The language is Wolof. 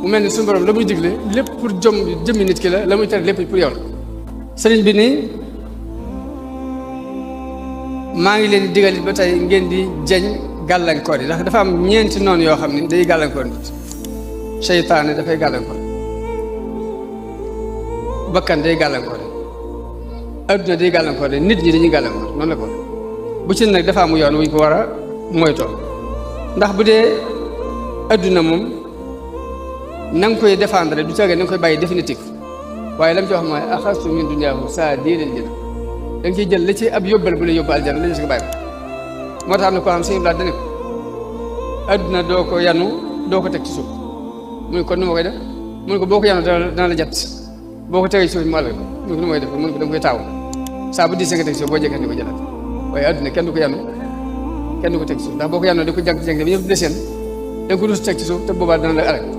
mu mel ni suñu borom la muy digle lépp pour jëmmi nit ki la muy tere lépp pour yow la sëriñ bi nii maa ngi leen di digal ba tey ngeen di jañ gàllankoor yi ndax dafa am ñeenti noonu yoo xam ne day gàllankoor nit seytaane dafay gàllankoor bakkan day gàllankoor adduna day gàllankoor nit ñi dañuy gàllankoor noonu la ko bu ci nag dafa amu yoon wuñ ko war a moytoo ndax bu dee adduna moom na nga koy défendre du caagee na nga koy bàyyi définitif waaye lam ci wax mooy axastu min dunyaahu saa diinal jël da nga ciy jël la ci ab yóbbal bu la yóbbu aljana la ñu si ko bàyyi moo tax am na ko xam sëñ Ibrahima dane ko adduna doo ko yanu doo ko teg ci suuf mu ne kon nu ma koy def mu ne ko boo ko yanu dana la jat boo ko tegee ci suuf mu àll mu ne ko nu may def mu ne ko da nga koy taaw saa bu diisee nga teg ci suuf boo jekkee ni ko jëlaat waaye adduna kenn du ko yanu kenn du ko teg ci suuf ndax boo ko yanoo di ko jàng-jàng bi ñëpp deseen da nga ko dus teg ci suuf te boobaa dana la alal